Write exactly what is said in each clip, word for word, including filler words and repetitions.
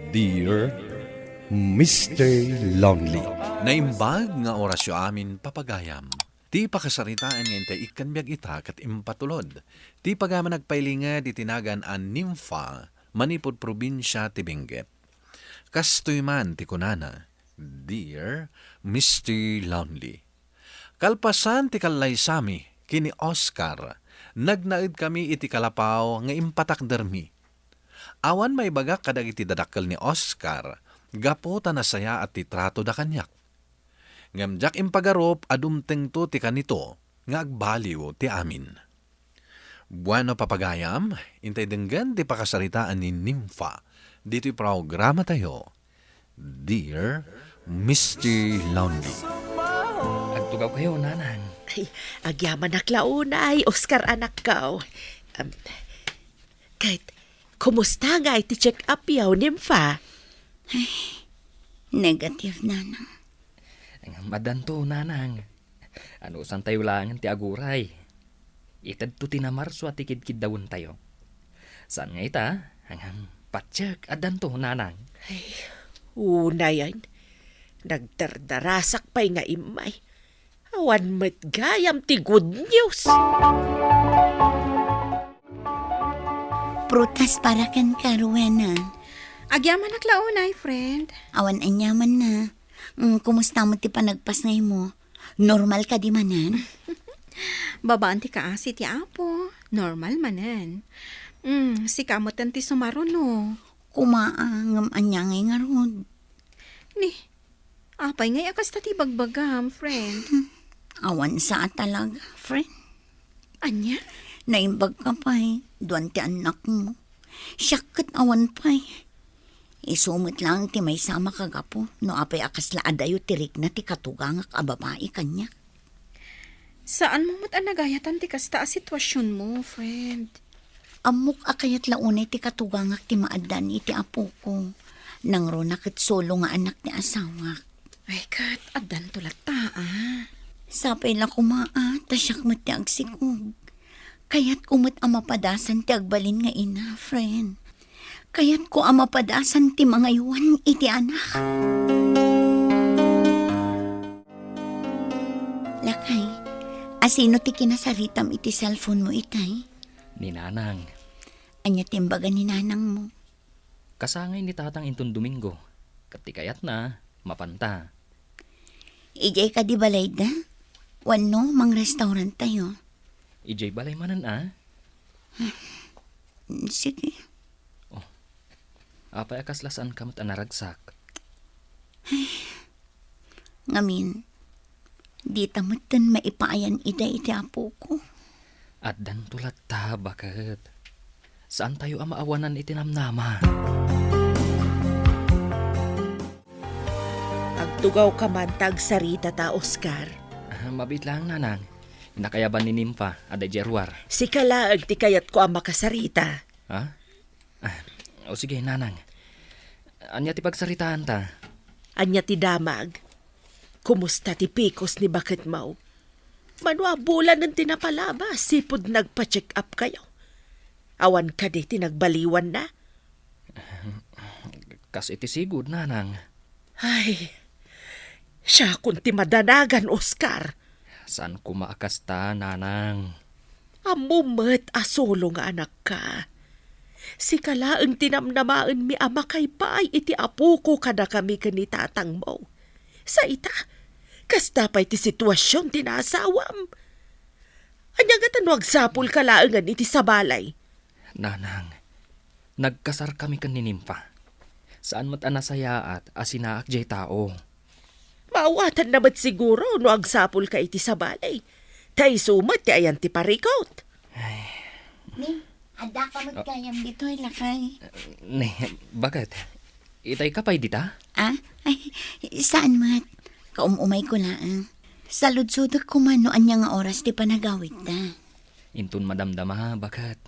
Dear Mister Lonely. Naimbag nga orasyo amin, papagayam. Ti pakasaritaan nga intay ikkan biag ita ket impatulod ti pagaman agpailinged iti nagan a Nympha manipud probinsia ti Benguet. Kastoy man ti kunana, Dear Mister Lonely. Kalpasan ti kallaysami ken ni Oscar, nagnaedkami iti kalapaw nga impatakdermi. Awan maibagak kadagiti dadakkel ni Oscar gapu ta nasayaat ti tratoda kaniak. Ngem diak impagarup a dumtengto ti kanito nga agbaliw ti amin. Bueno, papagayam, intay denggen ti pakasaritaan ni Nympha ditoy programatayo, Dear Mister Lonely. Agtugaw kayo, Nanang. Ay, agyamanak la unay, Oscar, anakko. Um, ket, kumusta ngay ti check-up yo, Nympha? Ay, negative, Nanang. Ngem addanto, Nanang. Anusantayo laengen ti aguray. Itedto ti namarso a ti kidkiddawentayo. Saan nga ita, ngem patiek, addanto, Nanang. Ay, unayen, nagdardarasak pay nga immay. Awan met gayam ti good news. Prutas para kenka, Rowena. Agyamanak la unay, friend. Awan aniamanna. Mm, kumusta met ti panagpasngaymo? Normal kadi manen? Babaan ti kaasi ti Apo, normal manen. Mm, sika metten ti sumaruno. Kuma, ah, ngem ania ngay ngarud? Ni, apay ngay a kasta ti bagbagam, friend? Hmm, awan sa a talaga, friend. Ania? Naimbag ka pay, duan ti annakmo. Siak ket awan pay. Isu met laeng ti maysa a makagapu no apay a kasla adayo ti rikna ti katugangak a babai kaniak. Saanmo met a nagayatan ti kasta a situasionmo, friend. Ammok a kayat la unay ti katugangak ti maaddaan iti apoko. Nangruna ket solo nga anak ti asawak. Ay, ket addanto latta, a. Sapay la koma, a, ta siak met ti agsikog. Kayatko met a mapadasan ti agbalin nga ina, friend. Kayatko a mapadasan ti mangaywan iti anak. Lakay, asino ti kinasaritam iti cellphone mo itay? Ni Nanang. Ania ti imbaga ni Nanang mo? Kasangay ni Tatang inton Domingo, ket ti kayatna, mapanta. Idiay kadi balayda? Wenno, mangrestaurant tayo? Idiay balay manen, a? Sige. Oh, apay a kasla saanka met a naragsak? Ngamin, dita metten maipaayan ida iti apoko. Addanto latta, baket. Saantayo a maawanan iti namnama. Agtugawka man ta agsaritata, Oscar. Ah, mabiit laeng, Nanang. Nakayaban ni Nympha, adda idiay ruar. Sika laeng ti kayatko a makasarita. Ha? Ah, o sige, Nanang. Ania ti pagsaritaanta? Ania ti damag? Kumusta ti P C O S ni baketmo? Mano a bulanen ti napalabas, sipud nagpa-check up kayo. Awan kadi ti nagbaliwanna? Kas iti sigud, Nanang. Ay, siakon ti madanagan, Oscar. Saan koma a kasta, Nanang? Ammom met a solo nga anakka. Sika laeng ti namnamaenmi a makaypaay iti apoko kadakami ken ni tatangmo. Sa ita, kasta pay ti situasion ti naasawam. Ania ngata no agsapulka laengen iti sabalay? Nanang, nagkasarkami ken ni Nympha. Saan met a nasayaat a sinaak diay tao. Maawatanna met siguro no agsapulka iti sabalay. Ta isu met ti ayan ti parikut. Ay. Ni, adda ka met Ah. gayam ditoy, lakay. Ni, baket? Itay ka pay dita? Ah? Ay, saan met? Kaum-umayko laeng. Saludsodek koma no ania nga oras ti panagawidda. Inton madamdama, baket.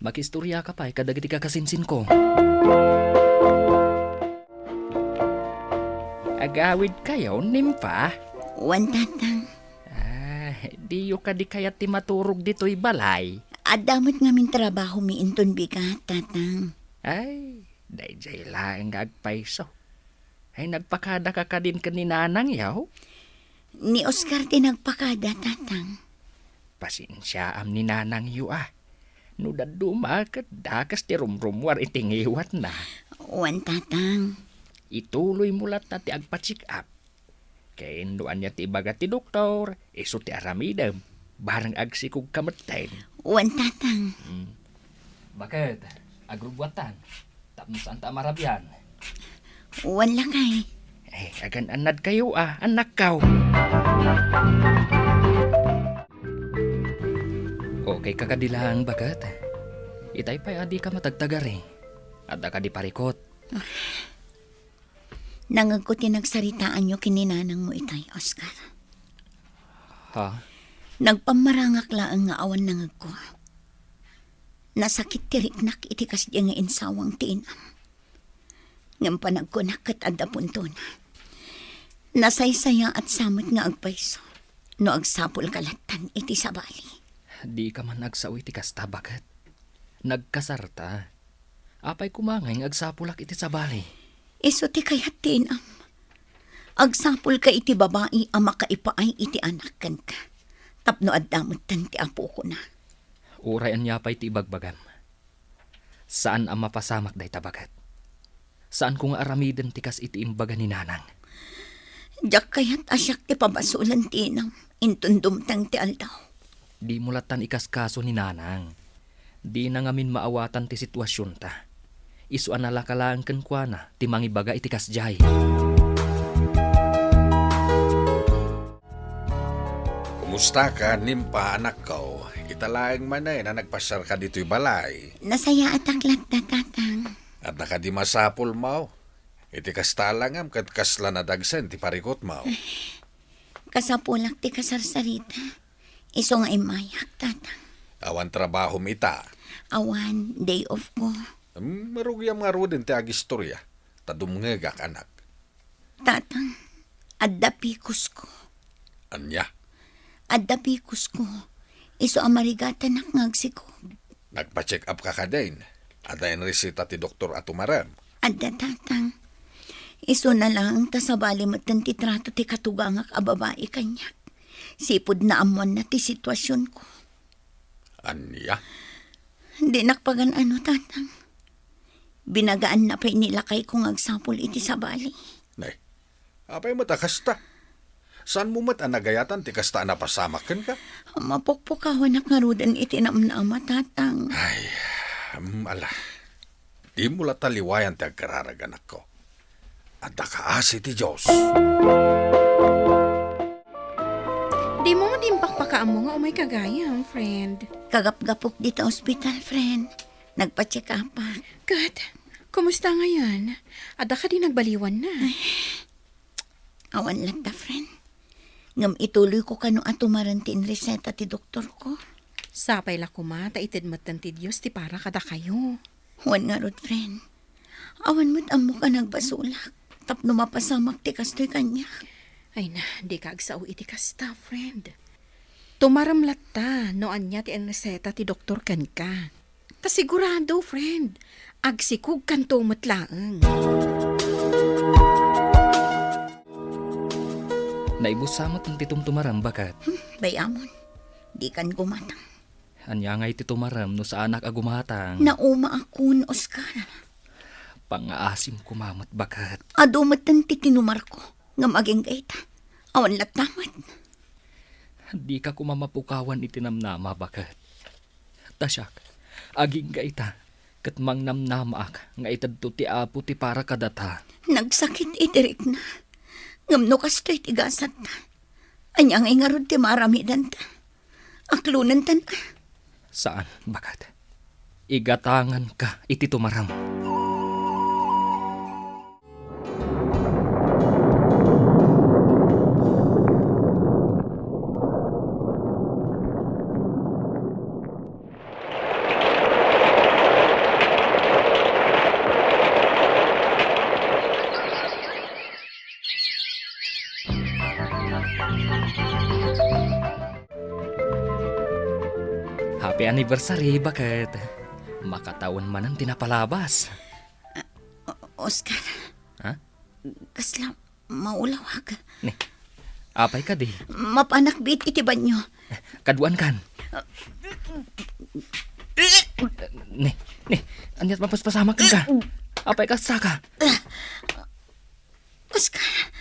Makiistoriaka pay kadagiti kakasinsinko. Agawid kayo, Nympha? Wen, Tatang. Ah, diyo kadi kayat ti maturog ditoy balay? Adda met ngamin trabahomi inton bigat, Tatang. Ay, Daydiay laeng nga agpayso. Ay, nagpakada ka kadin ken ni Nanang, yaw? Ni Oscar ti nagpakada, Tatang. Pasensiaam ni Nanangyo, a. No dadduma, ket dakas ti rumrumuar iti ngiwatna. Wen, Tatang. Ituloymo latta ti agpa-check up. Ken no ania ti ibaga ti doktor, isu ti aramidem. Bareng agsikog ka metten. Wen, Tatang. Hmm. Baket, agrubbuatan. Tapno saanta a marabian. Wen, lakay. Eh, agan-annad kayo, a, annakkaw. Okay ka kadi laeng, baket? Itay pay a di ka matagtagari. Adda kadi parikot? Nangegko ti nagsaritaanyo ken ni nanangmo itay, Oscar. Ha? Nagpammarangak laeng nga awan nangegko. Nasakit ti riknak iti kasdi nga insawang ti inam. Ngem panagkunak ket adda puntona. Nasaysayaat sa met nga agpayso no agsapulka lattan iti sabali. Dika man agsao iti kasta, baket. Nagkasarta. Apay koma ngay nga agsapulak iti sabali? Isu ti kayat ti inam. Agsapulka iti babai a makaipaay iti anak kenka. Tapno adda metten ti apokona. Uray ania pay ti ibagbagam. Saan a mapasamak dayta, baket. Saanko nga aramiden ti kas iti imbaga ni nanang. Diak kayat a siak ti pabasolen ti inam inton dumteng ti aldaw. Dimo lattan ikaskaso ni nanang. Dina ngamin maawatan ti situasionta. Isu a nalaka laeng kenkuana ti mangibaga iti kasdiay. Kumusta ka, Nimpa, anakko? Ita laeng manen a nagpasiarka ditoy balay. Nasayaatak latta, Tatang. Adda kadi masapulmo? Iti kasta la ngem ket kasla nadagsen ti parikutmo. Kasapulak ti kasarsarita. Isu nga immayak, Tatang. Awan trabahom ita? Awan, day off ko. Hmm, marugiam ngaruden ti agistorya. Ta dumngegak, anak. Tatang, adda pikosko. Ania? Adda pikosko. Isu a marigatanak nga agsikog. Nagpa-check up ka kadin? Adda inreseta ti doktor a tumarem? Adda, Tatang. Isuna laeng ta sabali metten ti trato ti katugangak a babai kaniak. Sipud naammoanna ti situasionko. Ania? Dinak pagan-ano, Tatang. Binagaanna pay ni lakayko nga agsapul iti sabali. Nay, apay met a kasta? Saanmo met a nagayatan ti kasta a napasamak kenka? Mapukpukawanak ngaruden iti namnama, Tatang. Ay, mm, ala. Dimo latta liwayan ti agkararag, anakko. Adda kaasi ti Dios. Dimo met impakpakaammo nga umayka gayam, friend. Kagapgapok dita ospital, friend. Nagpa-check-upak. Ket, kumusta ngayon? Adda kadi nagbaliwanna? Ay, awan latta, friend. Ngem ituloyko kano a tumaren ti inreseta ti doktorko. Sapay la koma ta ited metten ti Dios ti para kadakayo. Wen ngarud, friend. Awan met ammok a nagbasolak tapno mapasamak ti kastoy kaniak. Ay na, dika agsao iti kasta, friend. Tumarem latta no ania ti inreseta ti doktor kenka. Ta sigurado, friend, agsikogkanto met laeng. Naibusa met ti tumtumarem, baket. Hmm, bay-amon. Dikan gumatang. Ania ngay ti tumarem no saanak a gumatang? Naumaakon, Oscar. Pangngaasim koma met, baket. Adu metten ti tinumarko, ngem agingga ita. Awan latta met. Dika koma mapukawan iti namnama, baket. Ta siak, agingga ita, ket mangnamnamaak nga itedto ti Apo ti para kadata. Nagsakit iti rikna. Ngem no kastoy ti gasatna, ania ngay ngarud ti maaramidenta? Aklonenta. Saan, baket. Igatanganka iti tumarem. Happy anniversary, baket. Makatawen manen ti napalabas. Oscar. Ha? Kasla maulawak. Ni, apay kadi? Mapanak biit iti banyo. Kaduan kan. Ni, ni, aniat mapaspasamak ka? Apay kasta ka? Oscar,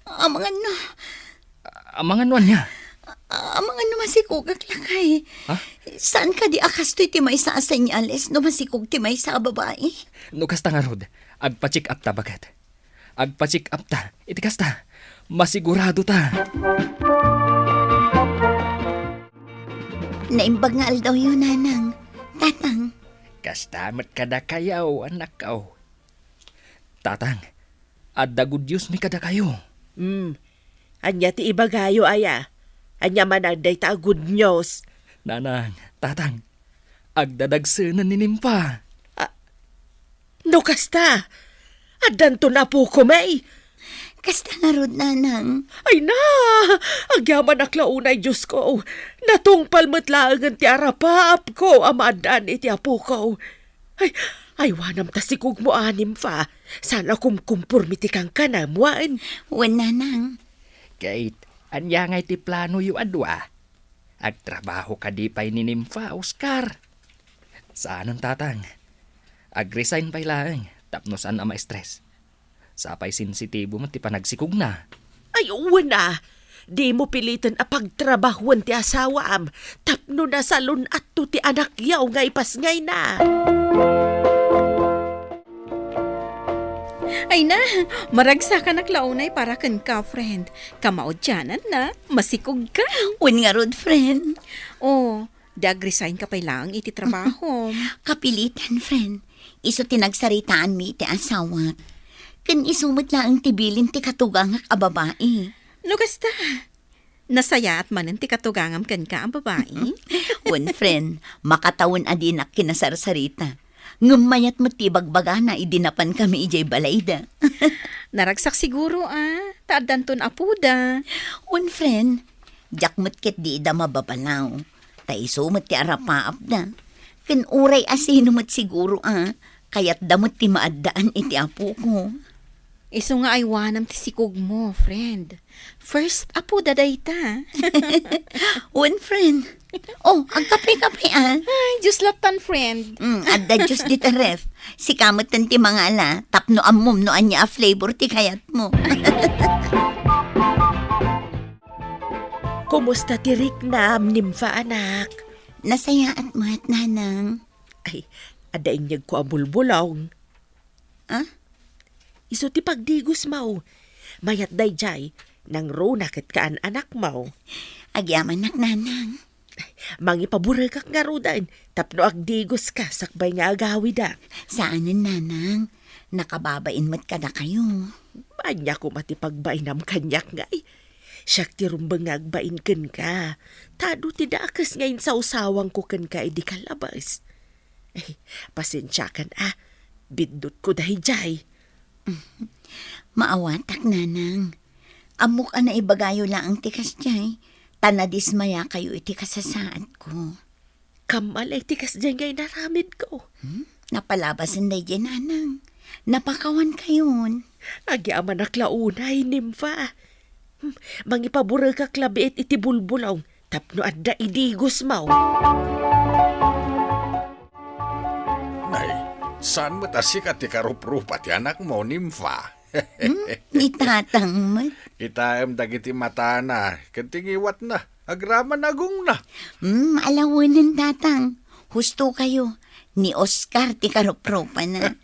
amangan no. Amangan no ania? Amangan no masikogak lakay. Ha? Saan kadi a kastoy ti maysa a senyales no masikog ti maysa a babai? No kasta ngarud, agpa-check up ta baket. Agpa-check up ta. Iti kasta, masigurado ta. Naimbag nga aldawyo, Nanang. Tatang. Kasta met kadakayo, anakko. Tatang, adda good news mi kadakayo. Hmm. Ania ti ibagayo, aya? Ania man dayta a good news? Nanang, Tatang, agdadagsenen ni Nimfa. Ah, no kasta, addanton apoko, may? Kasta ngarud, Nanang. Ay na! Agyamanak la unay, Diosko. Natungpal met laengen ti arapaapko a maaddaan iti apoko. Ay, aywanam ta sikogmo a, Nimfa. Saan a kumkumpormi ti kankanam, wen? Wen, Nanang. Kate, ania ngay ti planoyo a dua? Agtrabaho kadi pay ni Nimfa, Oscar? Saanen, Tatang. Ag-resign pay laeng tapno saan a ma-stress. Sapay sensitibo met ti panagsikogna. Ay, wen a. Dimo piliten a pagtrabahoen ti asawam tapno nasalun-atto ti anakyo nga ipasngayna. Ay na, maragsakanak la unay para kenka, friend. Kamaudiananna, masikogka. Wen ngarud, friend. Oh, di ag-resign ka pay laeng iti trabahom. Kapilitan, friend. Isu ti nagsaritaanmi iti asawak. Ken isu met laeng ti bilin ti katugangak a babai. No kasta, nasayaat manen ti katugangam kenka a babai? Wen, friend, makatawen a dinak kinasarsarita. Ngem mayat met ti ibagbagana idi napankami idiay balayda. Naragsak siguro, a, ta addanton apoda. Wen, friend, diak met ketdi ida mababalaw. Ta isu met ti arapaapda. Ken uray asino met siguro a, kayatda met ti maaddaan iti apoko. Isu nga aywanam ti sikogmo, friend. First apoda dayta. Wen, friend. Oh, agkape-kape, a. Ay, juice lattan, friend. Mm, adda juice dita ref. Sika metten ti mangala, tapno ammom no ania a flavor ti kayatmo. Kumusta ti riknam, Nimfa, anak? Nasayaat met, Nanang. Ay, adda inyegko a bulbulong. Ah? Isu ti pagdigosmo. Mayat daydiay, nangruna ket kaan-anakmo. Agyamanak, Nanang. Mangipaburekak ngaruden tapno agdigoska sakbay nga agawidak. Saanen, Nanang. Nakababain met kadakayo. Ania koma ti pagbainam kaniak ngay? Siak ti rumbeng nga agbain kenka. Ta adu ti dakes nga insawsawangko kenka idi kalabes. Eh, pasensiakan a, biddutko daydiay. Maawatak, Nanang. Ammok a naibagayo laeng ti kasdiay, ta nadismayakayo iti kasasaadko. Kammalay ti kasdiay nga inaramidko. Hmm? Napalabasen daydiay, Nanang. Napakawankayon. Agyamanak la unay, Nimfa. Hmm, mangipaburekak labiit iti bulbulong tapno adda idigosmo. Nay, saan met a sika ti karuprupa ti anakmo, Nimfa? Hmm? Ni Tatang met. Kitaem dagiti matana ken ti ngiwatna. Agraman agongna. Hmm, alawenen, Tatang. Husto kayo. Ni Oscar ti karuprupana.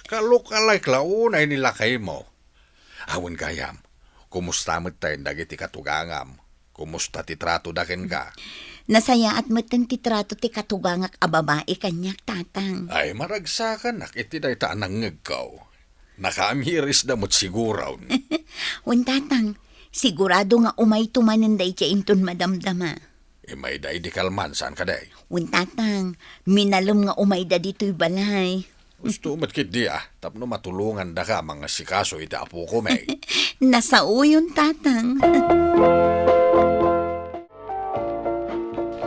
Kalukalay la unay ni lakaymo. Awan gayam, kumusta met tayen dagiti katugangam? Kumusta ti tratoda kenka? Nasayaat metten ti trato ti katugangak a babai kaniak, Tatang. Ay, maragsakanak iti dayta a nangngegko. Nakaamirisda met siguron. Wen, Tatang, sigurado nga umayto manen daydiay inton madamdama. Imayda idi kalman, saan kadi? Wen, Tatang, minalem nga umayda ditoy balay. Husto met ketdi a, tapno matulongandaka mangasikaso iti apokon. Nasaoyon, Tatang.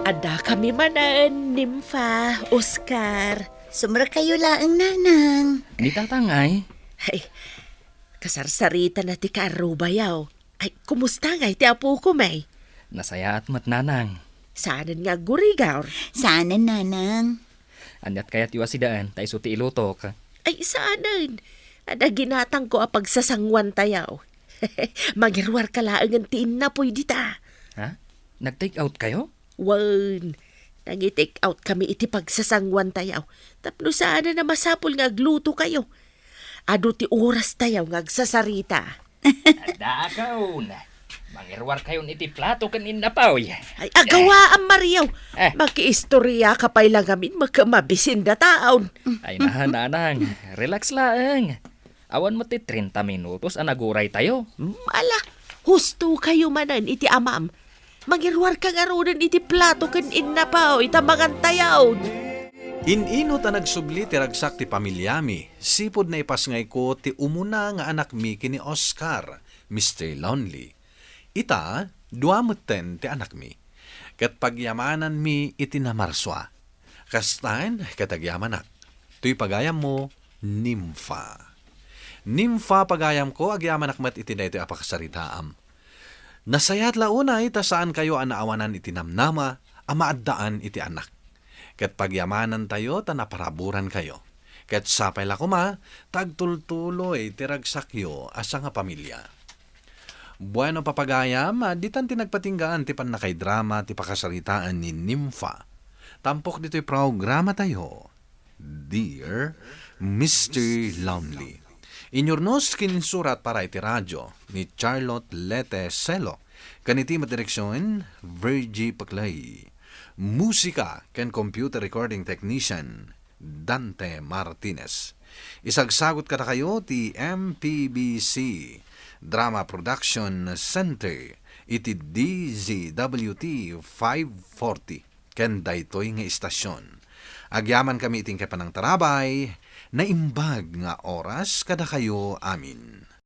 Addakami manen, Nimfa, Oscar. Sumrekayo laeng, Nanang. Ni Tatang ay? Ay, kasarsaritana ti kaarrubayo. Ay, kumusta ngay ti apoko, May? Nasayaat met, Nanang. Saanen nga aggurigor? Saanen, Nanang. Aniat kayatyo a sidaen, ta isu ti ilutok? Ay, saanen. Adda ginatangko a pagsasanguantayo. Mangiruarka laengen ti innapoy dita. Ha? Nag-take out kayo? Wen, nangi-take out kami iti pagsasanguantayo. Tapno saanen a masapul nga aglutokayo. Adu ti orastayo nga agsasarita. Adda, akon. Mangiruarkayon iti plato ken innapoy. Ay, agawaam, Mario. Eh. Makiistoriaka pay la ngamin, mabisin dataon. Ay, na, Nanang. Relax laeng. Awan met ti treinta minutos a naguraytayo. Ala, hustokayo manen iti amam. Mangiruarka ngaruden iti plato ken innapoy ta mangantayon. In-inut a nagsubli ti ragsak ti pamiliami, sipud naipasngayko ti umuna nga anakmi ken ni Oscar, Mister Lonely. Ita, dua metten ti anakmi. Ket pagyamananmi iti namarsua. Kastaen ket agyamanak. Toy pagayammo, Nimfa. Nimfa, pagayamko, agyamanak met iti daytoy a pakasaritaam. Nasayaat la unay ta saankayo a naawanan iti namnama a maaddaan iti anak. Ket pagyamanantayo ta naparaburankayo. Ket sapay la koma ta agtultuloy ti ragsakyo a sangapamilia. Bueno, papagayam, ditan ti nagpatinggaan ti pannakaidrama ti pakasaritaan ni Nimfa. Tampok ditoy programatayo, Dear Mister Lonely. Inyurnos ken insurat para iti radio ni Charlotte Lete Celo, ken iti met direksion, Virgie Paclay. Musika ken computer recording technician, Dante Martinez. Isagsagut kadakayo ti M P B C Drama Production Center iti D Z W T five forty ken daytoy nga istasion. Agyamankami iti inkay panangtarabay, naimbag nga oras kadakayo amin.